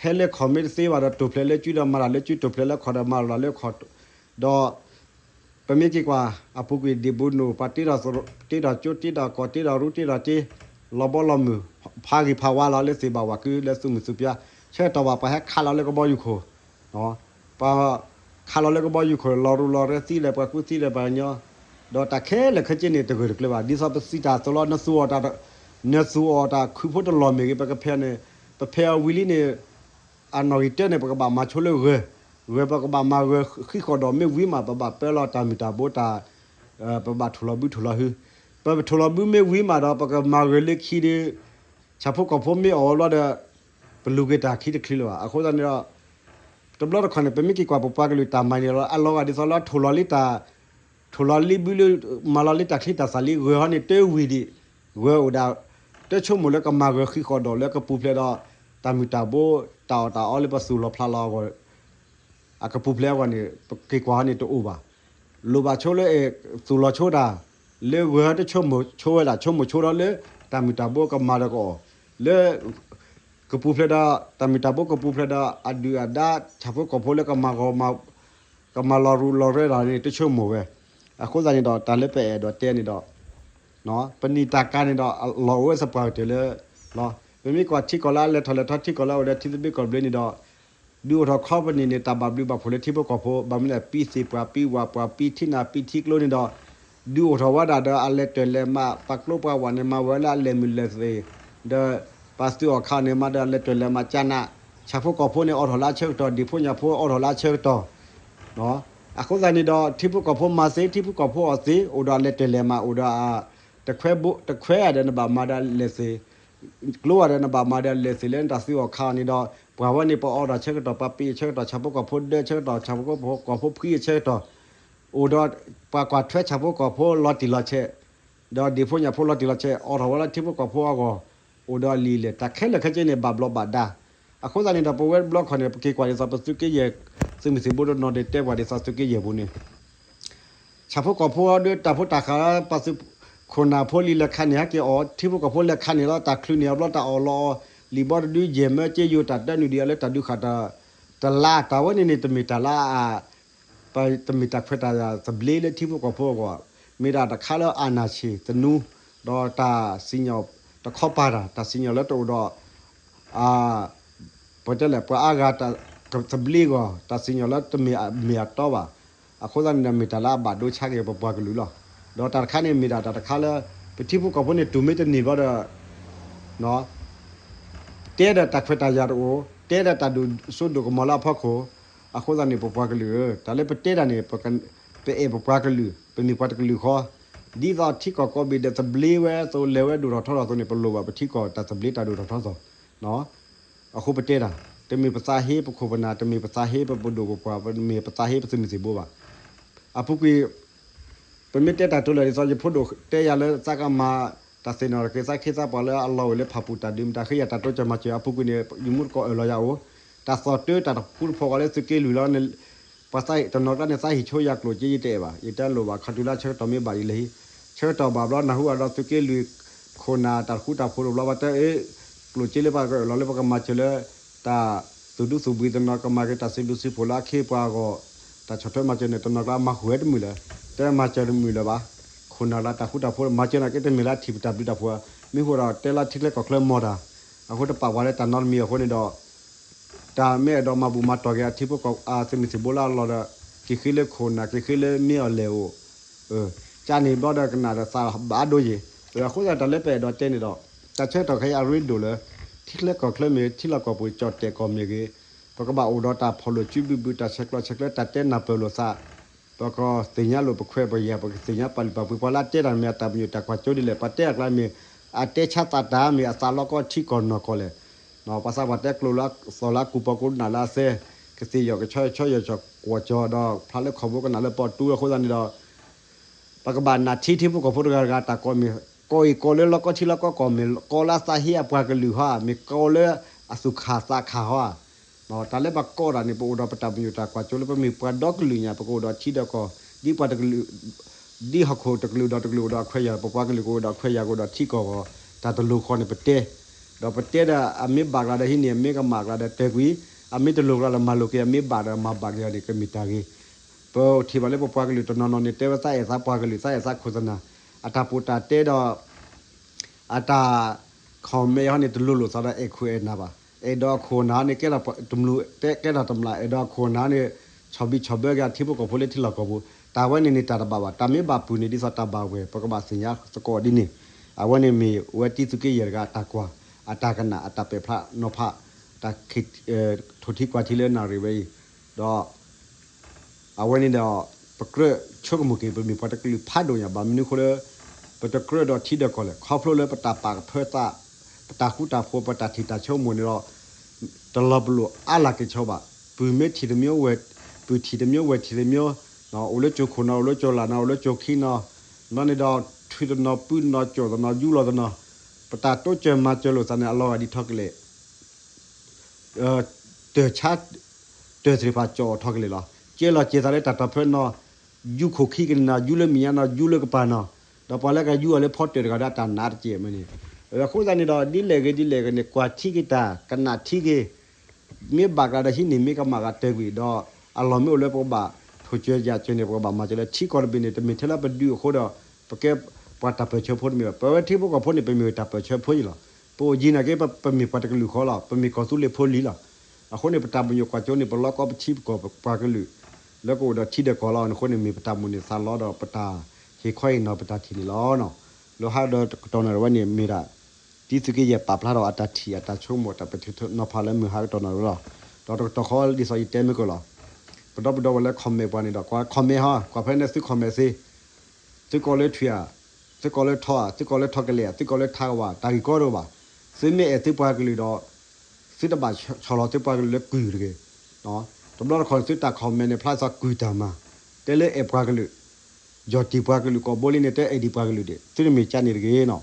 ဟဲလၢ comment တသ့ဘၣ်ဒီး တိာ်ဖျဲးလၢကုဒီးမၤတၢ်လၢကု တိာ်ဖျဲးလၢခီၣ်ဒီးမၤတၢ်လၢခီၣ် ဒီး ပမ့ၢ်က့ၤကွၢ် အပူၤကွံာ်ဒံးဘိနိၣ် ပှၤတ့ထီၣ် တ့ထီၣ်ကၠိ တ့ထီၣ်ကီၢ် တ့ထီၣ်ရူ တ့ထီၣ်တ့ လီၤဘီလီၤမုၢ် ဖးဂ့ၤဖးဝါလီၤလၢသ့ၣ်ဘၣ်ဝၣ်ကုလၢသူၣ်မုာ်သူၣ်ပျါ ဆၢကတီၢ်ဘၣ်ပှၤဟဲခးလီၤလၢကဘီယူၤခိၣ် ပှၤခးလီၤလၢကဘီယူၤခိၣ် လီၤရူလီၤရဲသံလၢၤ ပှၤကူသံလၢၤ ပှၤကညီ ဒီးတၢ်ခဲလၢာ်ခဲဆ့န့ၣ် တဂၢၢ်တကျၢၤဘၣ် ဒ်သိးပစံးတၢ်အသိးလီၤ နသူၣ်အီၣ်တၢ် နသူၣ်အီၣ်တၢ်ခုၣ်ဖိတလီၢ်မ့ၢ်ဂ့ၤ ပကဖဲးန့ၣ် ပဖဲးအီၤဝံၤလံန့ၣ် အနီၣ်ဂံၢ်တၢန့ၣ် ပကဘၣ်မၤဆိလၢဂၢၤ, ဂၢၤပကဘၣ်မၤဂၢၤဃံဃီၣ်ဒီးမ့ၢ်ဝံၤမး ပဘၣ်ပၢလီၤတၢ်မုၢ်တၢ်ဘိတၢ် ပဘၣ်ထိၣ်လီၤဘုထိၣ်လီၤဟု, ပထိၣ်လီၤဘုမ့ၢ်ဝံၤမးဒီး ပကမၤဂၢၤလၢခံဒီး ဆၣ်ဖိကီၢ်ဖိမ့ၢ်အီၣ်ဝဲဘျီဒီး ပလူၤက့ၤတၢ်ခံတချုးလၢၤဘၣ်. အဃိသတးန့ၣ်ဒီး တဘျီတခီၣ်န့ၣ် ပမ့ၢ်က့ၤကွၢ်ပပှၤကလုာ်တၢ်မၤန့ၣ်လီၤ အလီၤဂာ်ဒ်သိးလၢထိၣ်လီၤလံတၢ် ထိၣ်လီၤလံဘုလၢ မၤလီၤလံတၢ်ချံတၢ်သၣ်လံ ဂၢၤဟီန့ၣ် တဝံၤဒံး ဂၢၤအိၣ်ဒၣ် တဆိကမိၣ်လၢကမၤဂၢၤဃံဃီၣ်ဒီးလၢကပူၤဖျဲးဒီး တၢ်မုၢ်တၢ်ဘိ တၢ်အီၣ်တၢ်အီလၢပသူၣ်လီၤဖျးလီၤအဂီၢ် အကပူၤဖျဲးအဂီၢ်န့ၣ် ပက့ၤကွၢ်ဟီန့ၣ်တအိၣ်ဘၣ်. လိၣ်ဘၣ်ဆိလၢ သူၣ်လီၤဆိတၢ် လၢဂၢၤတဆိကမိၣ်ဆိဝဲဒၣ် ဆိကမိၣ်ဆိဒီးလၢ တၢ်မုၢ်တၢ်ဘိကမၤဒီးကအီၣ် လၢ ကပူၤဖျဲးဒီး တၢ်မုၢ်တၢ်ဘိကပူၤဖျဲးဒီး အဒုၣ်အဒါ ဆၣ်ဖိကီၢ်ဖိလၢ ကမၤလီၤရူလီၤရဲတၢ်န့ၣ် တဆိကမိၣ်ဝဲ. အဃိသတးန့ၣ်ဒီး တၢ်လၢပအဲၣ်ဒိးတဲန့ၣ်ဒီး ပနံာ်တၢ်ကၤန့ၣ်ဒီး လီၤအိၣ်ဝဲသပှၢ်ကတၢၢ်လၢ ပမ့ၢ်ကွၢ်ထံကီၢ်လၢအလဲၤထီၣ်လဲၤထီ ထံကီၢ်လၢအအိၣ်ဒီးထံသဘျ့ကီၢ်သဘျ့န့ၣ်ဒီး ဒုးအိၣ်ထီၣ်ခီပနံၣ်န့ၣ် တၢ်ဘၣ်ဘျုးဘၣ်ဖှိၣ်လၢထံဖိကီၢ်ဖိ ဘၣ်မနုၤလဲၣ် ပံသ့ၣ်ပှၢ် ပံဝၣ်ပှၢ် ပံထံနၢ် ပံထံကျိန့ၣ်ဒီး ဒုးအိၣ်ထီၣ်ဝဲဒၣ်ဒီးအလဲၤတၢၢ်လဲၤမး ပှၤကျိပှၤဝၣ်န့ၣ် မၤဝဲလၢအလဲၤမုာ်လဲၤသ့ၣ် ဒီး ပှၤသုးအီၣ်ခးန့ၣ် မၤဒီးအလဲၤတၢၢ်လဲၤမးကနး ဆၣ်ဖိကီၢ်ဖိန့ၣ် အိးထီၣ်လၢအဆၢကတီၢ် ဒံၣ်ဖိညၣ်ဖိအိးထီၣ်လၢအဆၢကတီၢ် နီၤ အဃိသတးန့ၣ်ဒီး ထံဖိကီၢ်ဖိမၤသ့, ထံဖိကီၢ်ဖိအီၣ်သ့, အိၣ်ဒီးအလဲၤတဲာ်လဲၤမၤ, အိၣ်ဒီး တခွဲးဘိ, တခွဲးဧါဒီးနဘၣ်မၤဒီးလဲၤသ့, ကျိဧါဒီးနဘၣ်မၤဒီးလဲၤသ့, လၢနတၢ်သံအီၣ်ခါအီၤန့ၣ်ဒီး ပှၤဝဲန့ၣ် ပအီဒီးဆၢကတီၢ်, ပှၤပ့အဆၢကတီၢ်, ဆၣ်ဖိကီၢ်ဖိဒၢဆၢကတီၢ်, ဆၣ်ဖိကီၢ်ဖိဖှံအဆၢကတီၢ်, အိၣ်ဒီးပှၤကွၢ်ထွဲဆၣ်ဖိကီၢ်ဖိလီၤတံၢ်လီၤဆဲး, ဒီးဒ့ၣ်ဖိညၣ်ဖိလီၤတံၢ်လီၤဆဲး, အိၣ်ထီၣ်ဝဲလၢထံဖိကီၢ်ဖိအဂီၢ်, အိၣ်ဒီးအလံာ်အလဲၢ်, တၢ်ခဲလၢာ်ခဲဆ့န့ၣ် ဘၣ်ဘျီးဘၣ်ဒါ. အဃိသတးန့ၣ်ဒီး ပဝဲတဘျီခီၣ်န့ၣ် ပက့ၤကွၢ်ဒ်သိးပသုးက့ယဲၢ်, သုးမုၢ်သံၣ်ဘိတနီၤဒီး တဲပှၤဒ်သိးသုးက့ယဲၢ်ပူၤန့ၣ် ဆၣ်ဖိကီၢ်ဖိဒီးတၢ်ဖိတၢ်ဃၢ် ပသုးခိၣ်နၢ်ဖိလံၤလဲၤခးန့ၢ်ဟဲက့ၤအီၣ်, ထံဖိကီၢ်ဖိလဲၤခးန့ၢ်လီၤ, တၢ်ချုးန့ၢ်အီၤဘျီ တၢ်အီၣ်လီၤအီၤ, လံာ်ဘီတဒုယဲၢ်မၢက့ယိာ်, တၢ်တၢနုာ်ဒံးအီၤလၢတၢ်ဒုးဃာ်တၢ်, တလါ, တၢ်ဝဲန့ၣ်န့ၣ် တမ့ၢ်တၢ်လၢအ တမ့ၢ်တၢ်ခွဲးတၢ်ယာ်သဘျ့လၢထံဖိကီၢ်ဖိအဂီၢ်, မ့ၢ်ဒၣ်တၢ်တခါလၢအနၢ်ဆံးသနူ, ဒီးတၢ်စံၣ်ညီၣ်တခီပၤတၢ်, တၢ်စံၣ်ညီၣ်လၢတအိၣ်ဒီး ပတဲလဲၣ် ပှၤအါဂၤသဘျ့အဂီၢ်, တၢ်စံၣ်ညီၣ်လၢတမ့ၢ်အမ့ၢ်အတီဘၣ်. အဃိသတးန့ၣ်ဒီး မ့ၢ်တၢ်လၢအဘၣ်ဒိဆါက့ၤပပှၤကလုာ်လီၤ. ဒီးတၢ်တခါန့ၣ် မ့ၢ်ဒၣ်တၢ်တခါလၢ ပထံဖိကီၢ်ဖိန့ၣ် တူၢ်မ့ၢ်တန့ၢ်ဘျီဒီး တဲဒီးတၢ်ခွဲးတၢ်ယာ်တအိၣ်, တဲဒီးတၢ်ဒိၣ်စိဒိၣ်ကမီၤလၢအဖီခိၣ်, အဃိသတးန့ၣ် ပပှၤကလုာ်ဧၢ, တၢ်လၢပတဲတၢ်န့ၣ် ပအဲၣ်ပပှၤကလုာ်, ပမ့ၢ်ပှၤတကလုာ်ဃီ, ဒ်သိးထံကီၢ်ကိးဘ့ၣ်ဒီးသဘျ့ဝဲအသိး လဲၤဝဲဒိၣ်ထီၣ်ထီထီၣ်အသိးန့ၣ် ပလိၣ်ဘၣ်ပထံကီၢ်တၢ်သဘျ့တၢ်ဒိၣ်ထီၣ်ထီထီၣ်, အဃိပတဲတၢ်, တမ့ၢ်ပသးဟ့ပခိၣ်ပနၢ်, တမ့ၢ်ပသးဟ့ပပဒိၣ်ပပှၢ်, တမ့ၢ်ပသးဟ့ပသုးမုၢ်သံၣ်ဘိဘၣ်. အပူၤကွံာ် ပမ့ၢ်တဲတၢ်တိၤလၢာ်ဒ်သိး ယဖိဒိၣ်တဲယၤလၢသးကမၤ တၢ်သ့ၣ်နီၣ်ထီၣ်က့ၤသးခ့သးပှၤလၢအလီၢ်အိၣ်လၢဖၣ်ပူၤတၢ်ဒုးမတၤဃ့ယၤ တၢ်တိစၢၤမၤစၢၤအပူၤကွံာ်န့ၣ် ယမူတကိးအၢၣ်လီၤယၤအိၣ်, တၢ်သီၣ်တၢ်တၢ်ဃူတဖိးဃီလၢသုးက့လွံၢ်လီၤ, ပှၤတနီၤကျါန့ၣ် သးဟ့ၣ်ဆိယၤကျိၣ်စ့ ယတအဲၣ်ဘၣ်, ယတဲလိၣ်ဘၣ် ခီတုၤလၢဆၢကတီၢ်မ့ၢ်ဘၣ်ယလဲၤဟံး, ဆၢကတီၢ်ဘၣ်ဘျီနၢ်ဟူဘၣ်ဒီးသုးက့လွံၢ်ခိၣ်နၢ်တၢ်ဃူတၢ်ဖိးတဘျီ ပှၤတဲအ့ၣ် ကျိၣ်စ့လၢပှၤကအၢၣ်လီၤလၢပကမၤစၢၤလၢ တၢ်သူၣ်ဒူသးဘှံးတနီၤ ကမၤက့ၤတၢ်စံးဘျုးစံးဖှိၣ်လၢအခ့အပှၤအဂီၢ်, တၢ်ဆီၣ်ထွဲမၤစၢၤန့ၣ် တနီၤကျါမၤဃုာ်ဝဲတမုာ်လၢၤ, တဲမၤစၢၤတမုာ်လၢၤဘၣ်, ခိၣ်နၢ်လၢတၢ်ဃူတၢ်ဖိး မၤစၢၤန့ၣ်က့တမ့ၢ်လၢအထံၣ်ပတၢ်ဘျုးတၢ်ဖှိၣ်, မ့ၢ်ဃိဒီးတဲလၢထံချၢကီၢ်ချၢမီၤတၢ်, အဃိတပာ်ပှၤလၢတၢ်နီတမံၤအဃိန့ၣ်ဒီး တၢ်မ့ၢ်အဲၣ်ဒိးမၤဘူၣ်မၤတီၢ်က့ၤအထံဖိကီၢ်ဖိ သုးမုၢ်သံၣ်ဘိလၢအလီၢ်ဒီး က့ၤဃ့လၢခိၣ်နၢ် က့ၤဃ့လၢမ့ၢ်အီၤလဲၣ်အိၣ်, ကန့ၣ်ဘျီဒီးကနၣ်ဒီးသးဘၣ်ဒိယ့ၣ်, အဃိသတးတၢ်လၢပအဲၣ်ဒိးတဲန့ၣ်ဒီး တၢ်ဆၢကတီၢ်ခဲအံၤအရ့ဒိၣ်လၢ ထံချၢကီၢ်ချၢမ့ၢ်ဂ့ၤ ထံလီၢ်ကီၢ်ပူၤကၠီၣ်တဲာ်ကီၢ်မ့ၢ်ဂ့ၤ, ပကဘၣ်အိၣ်ဒီးတၢ်ဖီၣ်လိာ်စုဘုဘု တၢ်ဆဲးကျိးဆဲးကျၢ တၢ်တဲနၢ်ပၢၢ်လိာ်သး ပကသ့ၣ်ညါလိာ်ပခွဲးပယာ် ပကသ့ၣ်ညါပာ်လုၢ်ပာ်ပှ့ၤ ပှၤလၢအတဲတၢ်မ့ၢ်အတၢ်ပညိၣ်တၢ်ကွၢ်စိဒ်လဲၣ် ပှၤတဲအကျါမ့ၢ် အတဲဆါသးတၢ်မ့ၢ်အသးလီကီထံကီၢ်နီၢ်ကီၢ်လဲၣ်, ပှၤသးပှၢ်တဲကျိာ်လၢအသီၣ်လၢအကူၢ်ပီကူနၢ်လၢအသဲ, ကသ့ၣ်ယီၣ်ကဆီယဆီယီၣ်ကီၢ်ကၠီဒီး ဖျါလၢခီၣ်ဘိကနၣ်လၢပီၣ်တူအဃိသတးန့ၣ်ဒီး ပကဘၣ်နာ်ထံထံဖိကီၢ်ဖိတဂၤတဂၤတၢ်ကိးမ့ၢ် ကိးအံၤကိးလၢလီကီထံလီကီကီၢ်မ့ၢ် ကိးလၢအသးဟ့အပှၤကလုာ်ဟီဧါ မ့ၢ်ကိးလၢအသူၣ်ခၣ်သးခၣ်ဟီဧါ, တၢ်လၢပကိးတၢ်န့ၣ် ပအိၣ်ဒီးပတၢ်ပညိၣ်တၢ်ကွၢ်စိလၢပမ့ၢ်ပှၤဒီကလုာ်ညါ ပကအိၣ်ဒီးထံဒီးကီၢ်, ဒ်ပှၤတကလုာ်, ဒ်ဟီၣ်ခိၣ်တကလုာ်ဒီးတကလုာ်အိၣ်ဒီးအခွဲးယာ် ပပှၤကလုာ်ကအိၣ်ဒီးအခွဲးယာ်ကအိၣ်ဒီးထံကီၢ်ဂီၢ်, တၢ်တလိၤဃီန့ၣ်ပတဲ, ဒီးပတဲဒီးအမ့ၢ်ဘၣ်ကျါဒီးဟံးန့ၢ် အမ့ၢ်ကမၣ်ကျါဒီးတၢၢ်ကွံာ်, အမ့ၢ်တလိၤကျါဒီးမၤလိာ်က့ၤ အမ့ၢ်ဘၣ်ဒီးမၤဘၣ်က့ၤအီၤန့ၣ် ကမ့ၢ်တၢ်ဂ့ၤ ပထံၣ်ဘၣ်လၢပပှၤကလုာ်တနီၤနီၤန့ၣ် တဲဝဲသးအဲၣ်သးပှၤကလုာ် သးအဲၣ်သးခိၣ်သနၢ်, အတၢ်ပိာ်တၢ်တဲဒီး အတၢ် comment ဟီန့ၣ် တလိၤလိာ်သးဒီးအဲၣ်ခိၣ်အဲၣ်နၢ်ဘၣ်. အဲၣ်ဒိးအခိၣ်အနၢ်န့ၣ် ကဲထီၣ်တမျၢ် ကဲထီၣ်တမျၢ် အဲၣ်ဒိးအခိၣ်အနၢ်န့ၣ် ဆီၣ်ဘံၣ်ဆီၣ်ဘၢက့ၤအထံဖိကီၢ်ဖိလၢထံလီၢ်ကီၢ်ပူၤ, တၢ်ဝဲန့ၣ်န့ၣ် တၢ်တဘၣ်ဘၣ်. တၢ်မ့ၢ်ဘၣ်ပုၢ်န့ၣ် ဒ်သိးတၢ်ဘၣ်ဝဲ ပကဘၣ်သ့ၣ်ညါသကိးဒ်န့ၣ်, အဝဲန့ၣ်မ့ၢ်ဝဲတံၤသုးက့ယဲၢ်တဂၤအတၢ်ကွၢ်, အတၢ်ကနၣ် အတၢ်ပဲာ်ဖျါနီၤဖး, တၢ် ထိၣ်ထံကွၢ်ထံလၢနၣ်ရံၣ်ဝဲအံၤ, ဒီး အဝဲန့ၣ်ဒီး ပကြၢးဆိကမိၣ်က့ၤ ပမ့ၢ်ပှၤတကလုာ်ဖးဒိၣ်ညါ ဘၣ်မနုၤအဃိလၢ ပတကြၢးဒီးထံဒီးကီၢ်လဲၣ်. ခီဖျိလၢပတၢ်ပာ်ကဖၢသး, ပတၢ်ဃူတၢ်ဖိး, ပတၢ်ထံၣ်တၢ်ဆိကမိၣ်န့ၣ်ဒီး တလီၤပလိာ်အါလၢ်က့ၤဆီဘၣ်. ပုၢ်မ့ၢ်ထံၣ်တမံၤဝဲၢ်, ပုၢ်ထံၣ်တမံၤ ဝဲၢ်ထံၣ်တမံၤ, အိၣ်လၢကၠိခိၣ်နီၤ အိၣ်လၢကၠိလာ်နီၤ အိၣ်လၢကၠိခံနီၤ, ဘျီန့ၣ်ဒီး ထုးတနီၤ ပုၢ်တနီၤ ကၠိၣ်တနီၤ ယူလီၤတနီၤ, ပတၢ်တိစၢၤမၤစၢၤလိာ်သးန့ၣ် အလီၤဂာ်ဒ်ထီၣ်ကလဲာ် တၢၢ်ဆါ, တၢၢ်သ့ၣ်တဖၣ်ကၠီၣ်အီၤထီၣ်ကလဲာ်လီၤ. ကဲလီၤကဲၤသးလၢတၢ်တီၤဖၢနီၤ, ယူခိၣ်ခံကန့ၢ်နီၤ, ယူလၢမဲာ်ညါနီၤ, ယူလၢကပၤနီၤ, ဒီးပှၤလၢကယူအီၤလၢဖီတၢၢ်တဂၤဒီးတၢ်နးတကဲးမ့ၢ်န့ၣ်, အဃိသတးန့ၣ်ဒီး ဒ်လဲၣ်ဂ့ၤဒ်လဲၣ်ဂ့ၤန့ၣ် ကွၢ်ထံက့ၤတၢ်, ကနၣ်ထံက့ၤ, မ့ၢ်ဘၣ်ကျါဒီးဟံးန့ၢ် မ့ၢ်ကမၣ်ကျါတၢၢ်ကွံာ်ဒီး အလီၢ်မ့ၢ်အိၣ်လၢပကဘၣ်ထိၣ်စၢၤယာ်စၢၤန့ၣ် ပကဘၣ်မၤစၢၤလၢထံကီၢ်တဘ့ၣ်န့ၣ် တမ့ၢ်ထဲလၢပဒုးအဃိဒီး ပကဲပှၤတၢ်ပၢၢ်ဆၢဖိတမ့ၢ်ဘၣ်. ပဝဲထံဖိကီၢ်ဖိန့ၣ် ပမ့ၢ်တၢ်ပၢၢ်ဆၢဖိအံၤလီၤ. ပအိၣ်ယံၤနာ်က့ ပမ့ၢ်ပှၤတကလုာ်ဃီလီၤ. ပမ့ၢ်ကီၢ်သူလ့ၤဖိလံၤလီၤ. အဃိန့ၣ် ပတၢ်ပညိၣ်ကွၢ်စိန့ၣ် ပလီကီပထံပကီၢ်ပပှၤကလုာ် လၢကအိၣ်ဒီးထံဒီးကီၢ်လီၤ. အဃိန့ၣ် မ့ၢ်ပတၢ်မိၣ်န့ၢ်သးလီဒီး ပတၢ်ဟ့ၣ်ခီဟ့ၣ်နီၤပတၢ်ထံၣ်န့ၣ်လီၤ. လၢဟါဒီးတကတီၢ်နၣ်ရံၣ်ဝဲန့ၣ် မ့ၢ်ဒၣ် တံၤသုးက့ယဲၢ်ပာ်ဖျါထီၣ်အတၢ်ထံၣ်အတၢ်ဆိကမိၣ် တၢ်ပဲာ်ထံနီၤဖးလၢမုၢ်ဟါကတီၢ်နၣ်ရံၣ်လီၤ. ဒီးတကတီၢ်ဃီဒ်သိးယတဲမ့ၢ်ကလီၤ. ပဒီပုၢ်ဒီဝဲၢ်လၢ comment ပှၤန့ၣ်ဒီး ကွၢ် comment ဟီ ကွၢ်ဖဲန့ၣ်သု comment သ့, သုကိးလၢထွံၣ်ဧါ, သုကိးလၢထီဧါ, သုကိးလၢထီကလဲၤဧါ, သုကိးလၢထါကဝၤ တၢ်ဂ့ၢ်ကီတအိၣ်ဘၣ်. သုမ့ၢ်အဲၣ်သုပှၤကလုာ်ဒီး သုတဘၣ်ဆီၣ်လီၤသုပှၤကလုာ်လၢကုၢ်တဂ့ၤ. တဘျီတခီၣ်န့ၣ် သုတၢ် comment န့ၣ် ဖျါသးကုၢ်တၢ်မၤ, တဲလၢအဲၣ်ပှၤကလုာ်, ယီၢ်တ့ၢ်ပှၤကလုာ်ကိးဘိလံန့ၣ် တဲအဲၣ်ဒံးပှၤကလုာ်ဒံး သုတမ့ၢ်ကန့ၣ်တဂ့ၤနီၤ.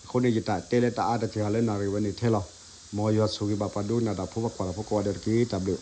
အဃိန့ၣ် ယတၢ်တဲလၢတၢ်အါတစှၤလၢနၣ်ရံၣ်ဝဲန့ၣ်ထဲလီၤ. မ်ယွၤဆိၣ်ဂ့ၤဘၣ်ပှၤဒိကနၣ်တၢ်ဖိ ပှၤကွၢ်တၢ်ဖိကိးဂၤဒဲးတက့ၢ်. တၢ်ဘျုး